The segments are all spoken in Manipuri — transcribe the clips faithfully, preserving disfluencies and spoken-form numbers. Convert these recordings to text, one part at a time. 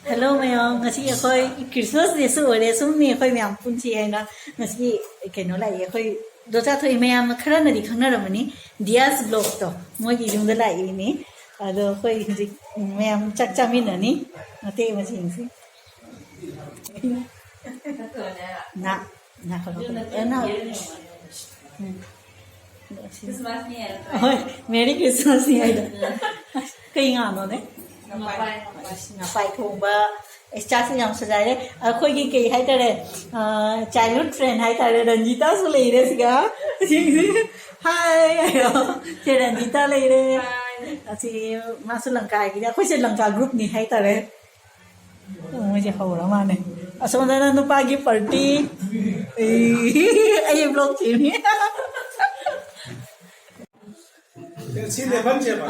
ꯍꯜꯂꯣ ꯃꯌꯥꯝ, ꯉꯁꯤ ꯑꯩꯈꯣꯏ ꯈ꯭ꯔꯤꯁꯃꯥꯁ ꯗꯦꯁꯨ ꯑꯣꯏꯔꯦ, ꯁꯨꯝ ꯃꯤ ꯑꯩꯈꯣꯏ ꯃꯌꯥꯝ ꯄꯨꯟꯁꯤ ꯍꯥꯏꯅ ꯉꯁꯤ ꯀꯩꯅꯣ ꯂꯥꯛꯏ꯫ ꯑꯩꯈꯣꯏ ꯗꯣꯆꯥ ꯊꯣꯛꯏ ꯃꯌꯥꯝ ꯈꯔꯅꯗꯤ ꯈꯪꯅꯔꯝꯃꯅꯤ, ꯗꯤꯌꯥꯁ ꯕ꯭ꯂꯣꯛꯇꯣ, ꯃꯣꯏꯒꯤ ꯌꯨꯝꯗ ꯂꯥꯛꯏꯅꯤ꯫ ꯑꯗꯣ ꯑꯩꯈꯣꯏ ꯍꯧꯖꯤꯛ ꯃꯌꯥꯝ ꯆꯥꯛ ꯆꯥꯃꯤꯟꯅꯅꯤ, ꯃꯇꯦꯛ ꯑꯃ ꯌꯦꯡꯁꯤ꯫ ꯅꯥ, ꯅꯥ, ꯈꯔ ꯈꯔ꯫ ꯑꯦ, ꯅꯥ꯫ ꯎꯝ꯫ ꯈ꯭ꯔꯤꯁꯃꯥꯁꯅꯤ ꯍꯥꯏꯔꯣ? ꯍꯣꯏ, ꯃꯦꯔꯤ ꯈ꯭ꯔꯤꯁꯃꯥꯁꯅꯤ ꯍꯥꯏꯗꯣ꯫ ꯀꯩ ꯉꯥꯅꯣꯅꯦ? ꯉꯄꯥꯏ꯫ ꯉꯄꯥꯏ ꯊꯣꯡꯕ꯫ ꯑꯦ, ꯆꯥꯛꯁꯦ ꯌꯥꯝ ꯁꯖꯥꯏꯔꯦ꯫ ꯑꯩꯈꯣꯏꯒꯤ ꯀꯩ ꯍꯥꯏꯇꯥꯔꯦ, ꯑ, childhood friend ꯍꯥꯏꯇꯥꯔꯦ, ꯔꯟꯖꯤꯇꯥꯁꯨ ꯂꯩꯔꯦ ꯁꯤꯒ꯫ ꯍꯥꯏ ꯍꯥꯏꯌꯣ꯫ ꯁꯦ ꯔꯟꯖꯤꯇꯥ ꯂꯩꯔꯦ꯫ ꯑꯁꯤ ꯃꯥꯁꯨ ꯂꯪꯀꯥꯒꯤꯅꯦ꯫ ꯑꯩꯈꯣꯏꯁꯦ ꯂꯪꯀꯥ groupꯅꯤ ꯍꯥꯏꯇꯥꯔꯦ꯫ ꯃꯣꯏꯁꯦ ꯍꯧꯔ ꯃꯥꯅꯦ꯫ ꯑꯁꯣꯝꯗꯅ ꯅꯨꯄꯥꯒꯤ party꯫ ꯑꯩ vlog ꯁꯦꯝꯃꯤ꯫ ꯁꯤ ꯂꯦꯞꯍꯟꯁꯦꯕ꯫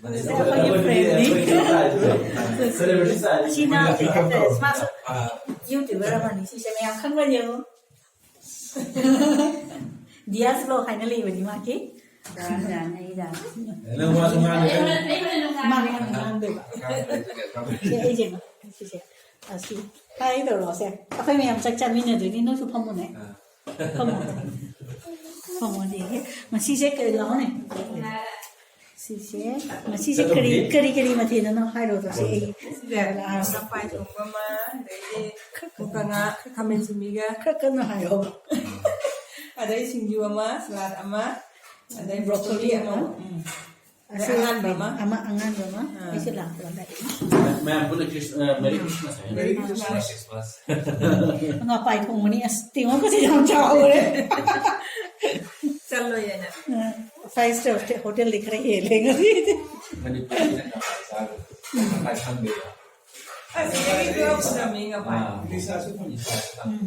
ꯑꯩꯈꯣꯏꯒꯤ friendꯅꯤ꯫ ꯑꯁꯤꯅ ꯀꯩ ꯍꯥꯏꯇꯥꯔꯦ, ꯃꯥꯁꯨ YouTuber ꯑꯃꯅꯤ꯫ ꯁꯤꯁꯦ ꯃꯌꯥꯝ ꯈꯪꯕꯅꯦ꯫ ꯗꯤꯌꯥꯁ vlog ꯍꯥꯏꯅ ꯂꯩꯕꯅꯤ ꯃꯥꯒꯤ꯫ ꯅꯪ ꯋꯥꯁꯨ ꯉꯥꯡꯗꯦ꯫ ꯃꯥꯅꯦ ꯉꯥꯡꯗꯣꯏꯕ꯫ ꯁꯦ, ꯑꯩꯁꯦ, ꯁꯤꯁꯦ꯫ ꯑꯁꯤ ꯍꯥꯏ ꯇꯧꯔꯣ ꯁꯦ꯫ ꯑꯩꯈꯣꯏ ꯃꯌꯥꯝ ꯆꯥꯛ ꯆꯥꯃꯤꯟꯅꯗꯣꯏꯅꯤ, ꯅꯣꯏꯁꯨ ꯐꯝꯃꯨꯅꯦ꯫ ꯑꯥ꯫ ꯐꯝꯃꯣ꯫ ꯐꯝꯃꯣ, ꯑꯗꯒꯤ ꯃꯁꯤꯁꯦ ꯀꯔꯤ ꯂꯥꯛꯑꯣꯅꯦ? ꯁꯤꯁꯦ, ꯃꯁꯤꯁꯦ ꯀꯔꯤ, ꯀꯔꯤ, ꯀꯔꯤ ꯃꯊꯦꯜꯅꯣ ꯍꯥꯏꯔꯣꯗꯣ ꯁꯤ ꯑꯩ꯫ ꯁꯤꯁꯦ ꯉꯄꯥꯏ ꯊꯣꯡꯕ ꯑꯃ, ꯑꯗꯒꯤ ꯃꯨꯀ ꯉꯥ, ꯈꯥꯃꯦꯟ ꯁꯤꯟꯕꯤꯒ꯫ ꯈꯔ ꯀꯟꯅ ꯍꯥꯏꯌꯣ꯫ ꯑꯗꯩ ꯁꯤꯡꯖꯨ ꯑꯃ, salad ꯑꯃ, ꯑꯗꯩ broccoli broccoli ꯑꯃ꯫ ꯑꯃ꯫ ꯎꯝ꯫ ꯑꯗꯩ ꯑꯁꯤ ꯑꯉꯥꯟꯕ ꯑꯃ꯫ ꯑꯃ ꯑꯉꯥꯟꯕ ꯑꯃ꯫ ꯑꯥ꯫ ꯑꯩꯁꯨ ꯂꯥꯛꯄ ꯂꯥꯛꯑꯦ꯫ ꯃꯌꯥꯝ ꯄꯨꯟꯅ ꯈ꯭ꯔꯤꯁ-, ꯑ, Merry Christmas ꯍꯥꯏꯌꯣ꯫ Merry Christmas꯫ ꯉꯄꯥꯏ ꯊꯣꯡꯕꯅꯤ꯫ ꯑꯁ, ꯇꯦꯡꯉꯣꯛꯀꯁꯦ ꯌꯥꯝ ꯆꯥꯎꯔꯦ꯫ ꯆꯠꯂꯣꯏꯌꯦꯅ꯫ ꯑ, five star hotelꯗꯤ ꯈꯔ ꯍꯦꯜꯂꯦ ꯉꯁꯤꯗꯤ꯫ ꯃꯅꯤꯄꯨꯔꯒꯤꯅ ꯉꯄꯥꯏ ꯆꯥꯕ꯫ ꯉꯄꯥꯏ ꯈꯪꯗꯦꯕ꯫ ꯑꯁ, ꯁꯤꯗꯒꯤꯁꯨ ꯄꯨꯔꯝꯃꯤ ꯉꯄꯥꯏ꯫ ꯑꯥ꯫ ꯎꯝ꯫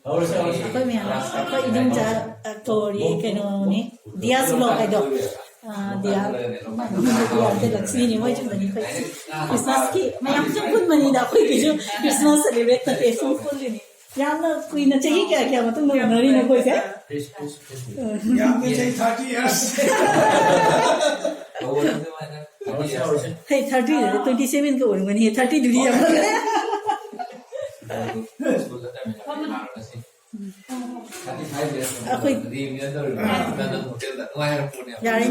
ꯍꯧꯔꯁꯦ, ꯍꯧꯔꯁꯦ꯫ ꯑꯩꯈꯣꯏ ꯃꯌꯥꯝ, ꯑꯩꯈꯣꯏ ꯏꯗꯣꯝꯆꯥ, ꯑ, ꯀꯣꯔꯤ ꯀꯩꯅꯣꯅꯤ, ꯗꯤꯌꯥꯁ vlog ꯍꯥꯏꯗꯣ꯫ ꯑ, ꯗꯤꯌꯥ, ꯗꯤꯌꯥꯁꯦ ꯂꯛꯁꯃꯤꯅꯤ, ꯃꯣꯏ ꯆꯨꯝꯕꯅꯤ꯫ ꯑꯩꯈꯣꯏ Christmasꯀꯤ ꯃꯌꯥꯝ ꯁꯨꯝ ꯄꯨꯟꯕꯅꯤꯗ, ꯑꯩꯈꯣꯏꯒꯤꯁꯨ Christmas celebrate ꯅꯠꯇꯦ, ꯁꯨꯝ ꯄꯨꯜꯂꯤꯅꯤ꯫ ꯌꯥꯝꯅ ꯀꯨꯏꯅ, ꯆꯍꯤ ꯀꯌꯥ ꯀꯌꯥ ꯃꯇꯨꯡꯗ ꯎꯅꯔꯤꯅꯣ ꯑꯩꯈꯣꯏꯁꯦ? ꯌꯥꯝꯅ ꯆꯍꯤ thirty years꯫ ꯍꯧꯔꯁꯦ, ꯍꯧꯔꯁꯦ꯫ ꯊꯥꯔꯇꯤꯗꯨꯗ ꯇ꯭ꯋꯦꯟꯇꯤ ꯁꯦꯚꯦꯟꯒ ꯑꯣꯏꯔꯝꯒꯅꯤ, ꯊꯥꯔꯇꯤꯗꯨꯗꯤ ꯌꯥꯝꯃꯜꯂꯦ꯫ ꯑꯩꯈꯣꯏ ꯌꯥꯔꯦ꯫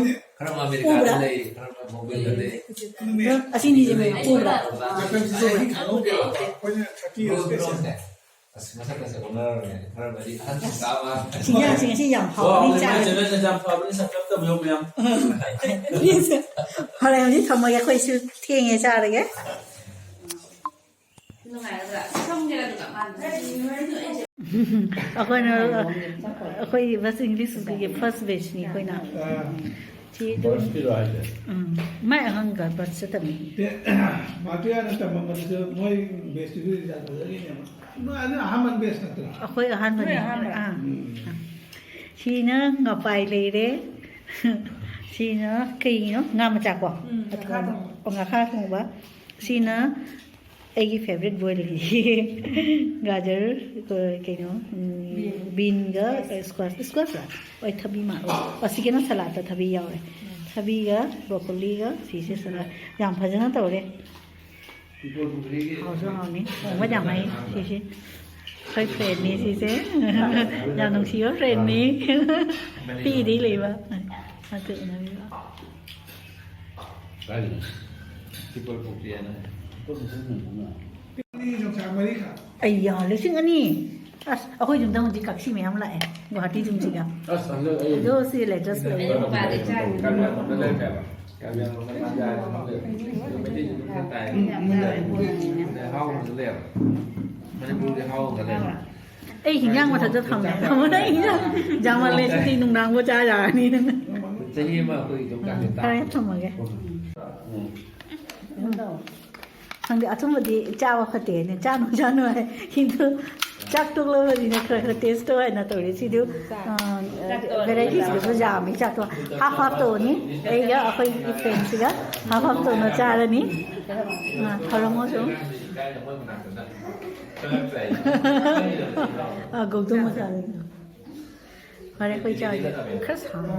ꯎꯕ꯭ꯔꯥ? ꯑꯁꯤꯅꯤꯁꯦ ꯎꯕ꯭ꯔꯥ? ꯑꯁ, ꯃꯁꯛꯀꯁꯦ ꯑꯣꯟꯅꯔꯕꯅꯦ꯫ ꯈꯔ ꯃꯔꯤ ꯑꯍꯟ ꯁꯤꯡꯒꯥ ꯑꯃ꯫ ꯁꯤꯡꯒꯥ, ꯁꯤꯡꯒꯥ, ꯁꯤ ꯌꯥꯝ ꯍꯥꯎꯕꯅꯤ, ꯋꯥ, ꯆꯥꯔꯗꯤ꯫ ꯆꯦꯅꯦꯜꯁꯦ ꯌꯥꯝ ꯐꯕꯅꯤ, subscribe ꯇꯧꯕꯤꯌꯣ ꯃꯌꯥꯝ꯫ ꯐꯔꯦ, ꯍꯧꯖꯤꯛ ꯊꯝꯃꯒꯦ, ꯑꯩꯈꯣꯏꯁꯨ ꯊꯦꯡꯉꯦ, ꯆꯥꯔꯒꯦ꯫ ꯅꯨꯡꯉꯥꯏꯔꯕ꯭ꯔꯥ? ꯁꯝꯒꯦꯔꯥ ꯑꯗꯨꯒ ꯃꯥꯅ? ꯑꯩꯈꯣꯏꯅ, ꯑꯩꯈꯣꯏ ꯕꯁ English schoolꯒꯤ first batchꯅꯤ ꯑꯩꯈꯣꯏꯅ꯫ ꯁꯤ ꯑꯗꯨꯝ, ꯕꯁꯀꯤꯔꯣ ꯍꯥꯏꯁꯦ? ꯎꯝ, ꯃꯥꯏ ꯑꯉꯥꯡꯒ ꯕꯁꯇ ꯇꯝꯃꯤ꯫ ꯃꯥꯇꯤꯌꯥꯅ ꯇꯝꯃꯝꯕꯗꯨꯁꯨ ꯃꯣꯏ batchꯇꯨꯗꯤ result ꯐꯖꯔꯤꯅꯦꯕ꯫ ꯅꯣꯏ ꯑꯗꯨ ꯑꯍꯥꯟꯕ batch ꯅꯠꯇ꯭ꯔꯣ? ꯑꯩꯈꯣꯏ ꯑꯍꯥꯟꯕꯅꯦ꯫ ꯅꯣꯏ ꯑꯍꯥꯟꯕ? ꯑꯥ꯫ ꯎꯝ꯫ ꯁꯤꯅ ꯉꯄꯥꯏ ꯂꯩꯔꯦ꯫ ꯁꯤꯅ ꯀꯩꯅꯣ? ꯉꯥ ꯃꯆꯥ ꯀꯣ? ꯎꯝ, ꯉꯥ ꯊꯣꯡꯕ꯫ ꯉꯥ ꯊꯣꯡꯕ꯫ ꯑꯣ, ꯉꯥꯈꯥ ꯊꯣꯡꯕ꯫ ꯁꯤꯅ ꯑꯩꯒꯤ favourite boilꯒꯤ ꯒꯥꯖꯔ, ꯀꯩꯅꯣ, ꯎꯝ, bean꯫ Beanꯒ squash, squashꯔ? ꯍꯣꯏ, ꯊꯕꯤ ꯃꯥꯜꯂꯦ꯫ ꯑꯣ, ꯁꯤꯒꯤꯅ saladꯇ ꯊꯕꯤ ꯌꯥꯎꯔꯦ꯫ ꯎꯝ꯫ ꯊꯕꯤꯒ broccoliꯒ ꯁꯤꯁꯦ salad꯫ ꯌꯥꯝ ꯐꯖꯅ ꯇꯧꯔꯦ꯫ ꯍꯥꯎꯁꯨ ꯍꯥꯎꯅꯤ꯫ ꯊꯣꯡꯕ ꯌꯥꯝ ꯍꯩ ꯁꯤꯁꯦ꯫ ꯑꯩꯈꯣꯏ friendꯅꯤ ꯁꯤꯁꯦ꯫ ꯌꯥꯝ ꯅꯨꯡꯁꯤꯕ friendꯅꯤ꯫ ꯄꯤꯛꯏꯗꯒꯤ ꯂꯩꯕ꯫ ꯃꯥꯁꯦ ꯎꯅꯕꯤꯕ꯫ ꯀꯥꯏꯗꯅꯣ? ꯇ꯭ꯔꯤꯄꯜ ꯄꯣꯛꯇꯤ ꯍꯥꯏꯅ꯫ ꯑꯩ ꯌꯥ, ꯂꯤꯁꯤꯡ ꯑꯅꯤ꯫ ꯑꯁ, ꯑꯩꯈꯣꯏ ꯌꯨꯝꯗ ꯍꯧꯖꯤꯛ ꯀꯛꯁꯤ ꯃꯌꯥꯝ ꯂꯥꯛꯑꯦ, ꯒꯨꯋꯥꯍꯥꯇꯤ ꯌꯨꯝꯁꯤꯒ꯫ ꯑꯁ, ꯍꯟꯗꯛ ꯑꯩ ꯑꯗꯣ ꯁꯤ latest ꯑꯣꯏꯌꯦ꯫ ꯀꯔꯝꯕ ꯂꯩꯔꯛꯇ ꯍꯥꯏꯕ? ꯀꯔꯝꯕ ꯂꯩꯔꯛꯇ ꯍꯥꯏꯕ? ꯃꯩꯇꯩ ꯌꯨꯝ ꯈꯔ ꯇꯥꯏ꯫ ꯍꯥꯎꯅꯁꯨ ꯂꯩꯌꯦꯕ꯫ ꯃꯅꯤꯄꯨꯔꯒꯤ ꯍꯥꯎꯅ ꯂꯩꯌꯦꯕ꯫ ꯑꯩ ꯍꯤꯟꯖꯥꯡ ꯃꯊꯛꯇ ꯊꯝꯃꯦ꯫ ꯊꯝꯃꯣ ꯅꯪ ꯍꯤꯟꯖꯥꯡ ꯌꯥꯝꯃꯜꯂꯦ, ꯁꯤꯗꯤ ꯅꯨꯡꯗꯥꯡꯕꯨ ꯆꯥ ꯌꯥꯔꯅꯤ꯫ ꯆꯍꯤ ꯑꯃ ꯑꯩꯈꯣꯏ ꯑꯗꯨꯝ ꯀꯥꯟꯗ ꯐꯔꯦ, ꯊꯝꯃꯒꯦ꯫ ꯎꯝ꯫ ꯈꯪꯗꯦ, ꯑꯊꯨꯝꯕꯗꯤ ꯆꯥꯕ ꯐꯠꯇꯦꯅꯦ, ꯆꯥꯅꯨ, ꯆꯥꯅꯨ ꯍꯥꯏ꯫ ꯀꯤꯟꯇꯨ ꯆꯥꯛ ꯇꯣꯛꯂꯕꯅꯤꯅ ꯈꯔ ꯈꯔ taste ꯇꯧ ꯍꯥꯏꯅ ꯇꯧꯔꯤ꯫ ꯁꯤꯗꯨ, ꯑ, varieties ꯀꯁꯨ ꯌꯥꯝꯃꯤ꯫ ꯆꯥꯛꯇꯣ half half ꯇꯧꯅꯤ, ꯑꯩꯒ ꯑꯩꯈꯣꯏꯒꯤ friendꯁꯤꯒ half half ꯇꯧꯅ ꯆꯥꯔꯅꯤ꯫ ꯑ, ꯊꯧꯔꯝ ꯑꯃꯁꯨ꯫ ꯑ, ꯒꯧꯇꯝ ꯃꯆꯥꯅꯤ꯫ ꯐꯔꯦ, ꯑꯩꯈꯣꯏ ꯆꯥꯒꯦ꯫ ꯈꯔ ꯁꯥꯡꯅ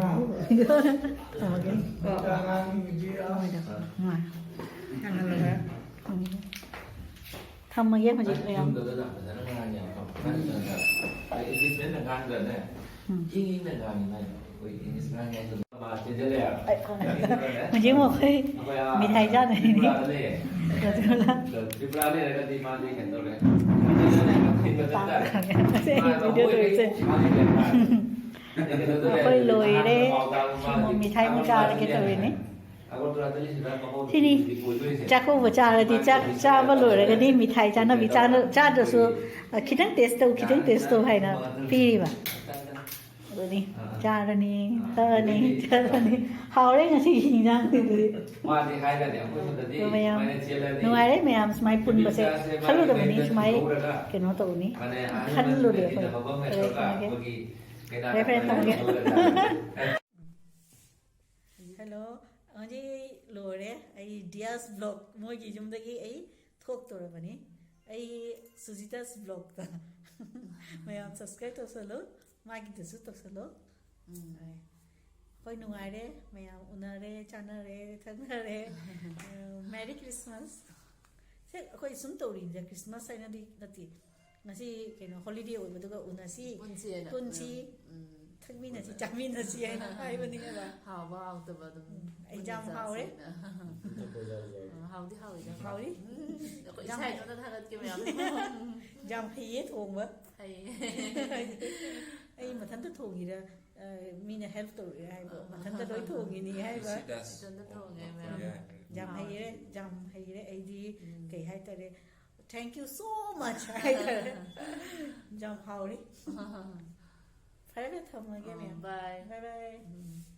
ꯊꯝꯃꯒꯦ꯫ ꯎꯝ꯫ ꯊꯝꯃꯒꯦ ꯍꯧꯖꯤꯛ ꯃꯌꯥꯝ꯫ ꯌꯨꯝꯗꯨꯗꯅ ꯐꯖꯅ ꯉꯥꯡꯉꯦ ꯌꯥꯝ ꯐꯕ꯫ ꯏꯪꯂꯤꯁ ꯃꯦꯝꯅ ꯉꯥꯡꯗ꯭ꯔꯅꯦ? ꯎꯝ꯫ ꯏꯪ ꯏꯪꯅ ꯉꯥꯡꯉꯤ ꯃꯥꯏꯗꯣ꯫ ꯑꯩꯈꯣꯏ ꯏꯪꯂꯤꯁ ꯉꯥꯡꯉꯤ ꯍꯥꯏꯗꯣ꯫ ꯃꯥ ꯆꯦꯟꯁꯤꯜꯂꯦ꯫ ꯑꯩ ꯈꯪꯉꯦ꯫ ꯍꯧꯖꯤꯛ ꯑꯃꯨꯛ ꯑꯩꯈꯣꯏ ꯑꯩꯈꯣꯏ ꯑꯥ ꯃꯤꯊꯥꯏ ꯆꯥꯗꯣꯏꯅꯤ꯫ ꯇ꯭ꯔꯤꯄꯨꯔꯥꯗ ꯂꯩꯌꯦ꯫ ꯔꯁꯒꯨꯜꯂꯥ꯫ ꯇ꯭ꯔꯤꯄꯨꯔꯥ ꯂꯩꯔꯒꯗꯤ ꯃꯥꯗꯤ ꯀꯩꯅꯣ ꯇꯧꯔꯦ꯫ ꯇꯥꯕ ꯈꯪꯉꯦ꯫ ꯃꯁꯤ ꯑꯩ ꯃꯥ video ꯃꯣꯏ ꯇꯧꯔꯤꯁꯦ꯫ ꯃꯥꯗꯤ ꯂꯩ ꯃꯥꯜꯂꯦ꯫ ꯑꯩꯈꯣꯏ ꯂꯣꯏꯔꯦ꯫ ꯁꯤꯃꯣ ꯃꯤꯊꯥꯏ ꯑꯃꯨꯛ ꯆꯥꯔꯒꯦ ꯇꯧꯔꯤꯅꯤ꯫ ꯁꯤꯅꯤ꯫ ꯆꯥꯛꯀꯧꯕ ꯆꯥꯔꯗꯤ ꯆꯥꯛ ꯆꯥꯕ ꯂꯣꯏꯔꯒꯗꯤ ꯃꯤꯊꯥꯏ ꯆꯥꯅꯕꯤ ꯆꯥꯅ-, ꯆꯥꯗ꯭ꯔꯁꯨ, ꯑ, "ꯈꯤꯇꯪ taste ꯇꯧ, ꯈꯤꯇꯪ taste ꯇꯧ" ꯍꯥꯏꯅ ꯄꯤꯔꯤꯕ꯫ ꯑꯗꯨꯅꯤ꯫ ꯆꯥꯔꯅꯤ, ꯊꯛꯑꯅꯤ, ꯆꯠꯂꯅꯤ꯫ ꯍꯥꯎꯔꯦ ꯉꯁꯤꯒꯤ ꯏꯟꯖꯥꯡꯁꯤꯗꯤ꯫ ꯃꯥꯗꯤ ꯍꯥꯏꯔꯅꯤ, ꯑꯩꯈꯣꯏ ꯁꯣꯝꯗꯗꯤ ꯑꯗꯣ ꯃꯌꯥꯝ ꯁꯨꯃꯥꯏꯅ ꯆꯦꯜꯂꯅꯤ꯫ ꯅꯨꯡꯉꯥꯏꯔꯦ ꯃꯌꯥꯝ ꯁꯨꯃꯥꯏꯅ ꯄꯨꯟꯕꯁꯦ꯫ ꯅꯨꯃꯤꯠ ꯆꯥꯁꯦ ꯈꯜꯂꯨꯗꯕꯅꯤ ꯃꯥꯒꯤ ꯁꯨꯃꯥꯏꯅ ꯍꯧꯔꯒ ꯀꯩꯅꯣ ꯇꯧꯅꯤ꯫ ꯃꯥꯅꯦ, ꯑꯍꯜ ꯈꯜꯂꯨꯗꯦ ꯂꯃꯟ ꯑꯩꯈꯣꯏ꯫ ꯂꯩꯃꯤꯟꯅꯕ ꯑꯃ ꯐꯔꯦ, ꯂꯩꯔꯒ ꯊꯝꯃꯒꯦ꯫ ꯑꯩꯈꯣꯏꯒꯤ ꯀꯩꯅꯥ ꯐꯔꯦ, ꯐꯔꯦ, ꯀꯃꯥꯏꯅ ꯊꯝꯃꯒꯦ꯫ ꯇꯧꯔꯒ ꯍꯦꯜꯂꯣ, ꯍꯧꯖꯤꯛ ꯑꯩ ꯂꯣꯏꯔꯦ꯫ ꯑꯩ ꯗꯤꯌꯥꯁ ꯕ꯭ꯂꯣꯛ ꯃꯣꯏꯒꯤ ꯌꯨꯝꯗꯒꯤ ꯑꯩ ꯊꯣꯛꯇꯣꯔꯕꯅꯤ꯫ ꯑꯩ ꯁꯨꯖꯤꯇꯥꯁ ꯕ꯭ꯂꯣꯛꯇ ꯃꯌꯥꯝ subscribe ꯇꯧꯁꯜꯂꯨ, ꯃꯥꯒꯤꯗꯁꯨ ꯇꯧꯁꯜꯂꯨ꯫ ꯎꯝ꯫ ꯑꯩꯈꯣꯏ ꯅꯨꯡꯉꯥꯏꯔꯦ, ꯃꯌꯥꯝ ꯎꯅꯔꯦ, ꯆꯥꯅꯔꯦ, ꯊꯛꯅꯔꯦ꯫ ꯑ, Merry Christmas꯫ ꯁꯦ, ꯑꯩꯈꯣꯏ ꯁꯨꯝ ꯇꯧꯔꯤꯗ, Christmas ꯍꯥꯏꯅꯗꯤ ꯅꯠꯇꯦ꯫ ꯉꯁꯤ ꯀꯩꯅꯣ holiday ꯑꯣꯏꯕꯗꯨꯒ ꯎꯅꯁꯤ, ꯄꯨꯟꯁꯤ ꯍꯥꯏꯅ꯫ ꯄꯨꯟꯁꯤ, ꯎꯝ꯫ ꯊꯛꯃꯤꯟꯅꯁꯤ, ꯆꯥꯃꯤꯟꯅꯁꯤ ꯍꯥꯏꯅ ꯍꯥꯏꯕꯅꯤ ꯍꯥꯏꯕ꯫ ꯍꯥꯎꯕ ꯍꯥꯎꯇꯕ ꯑꯗꯨꯝ ꯎꯝ, ꯑꯩ ꯄꯨꯟꯅ ꯌꯥꯝ ꯍꯥꯎꯔꯦ꯫ ꯆꯥꯁꯦꯅ꯫ ꯑ, ꯍꯥꯎꯗꯤ ꯍꯥꯎꯋꯤꯗ꯫ ꯍꯥꯎꯔꯤ? ꯎꯝ, ꯑꯩꯈꯣꯏ ꯌꯥꯝ ꯏꯁꯥ ꯍꯩ-, ꯏꯇꯣꯝꯇ ꯊꯥꯒꯠꯀꯦ ꯃꯌꯥꯝ꯫ ꯌꯥꯝ ꯍꯩꯌꯦ ꯊꯣꯡꯕ꯫ ꯍꯩꯌꯦ꯫ ꯑꯩ ꯃꯊꯟꯇ ꯊꯣꯡꯉꯤꯔ, ꯑ, ꯃꯤꯅ help ꯇꯧꯔꯤꯔ ꯍꯥꯏꯕ꯫ ꯃꯊꯟꯇ ꯂꯣꯏ ꯊꯣꯡꯉꯤꯅꯤ ꯍꯥꯏꯕ꯫ ꯏꯊꯟꯇ ꯊꯣꯡꯉꯦ ꯃꯌꯥꯝ꯫ ꯌꯥꯝ ꯍꯩꯔꯦ, ꯌꯥꯝ ꯍꯩꯔꯦ꯫ ꯑꯩꯗꯤ ꯎꯝ꯫ ꯀꯩ ꯍꯥꯏꯇꯥꯔꯦ, "Thank you so much" ꯍꯥꯏꯇꯥꯔꯦ꯫ ꯌꯥꯝ ꯍꯥꯎꯔꯤ꯫ ꯐꯔꯦ, ꯊꯝꯃꯒꯦ ꯑ, ꯃꯌꯥꯝ꯫ Bye꯫ Bye bye꯫ ꯎꯝ꯫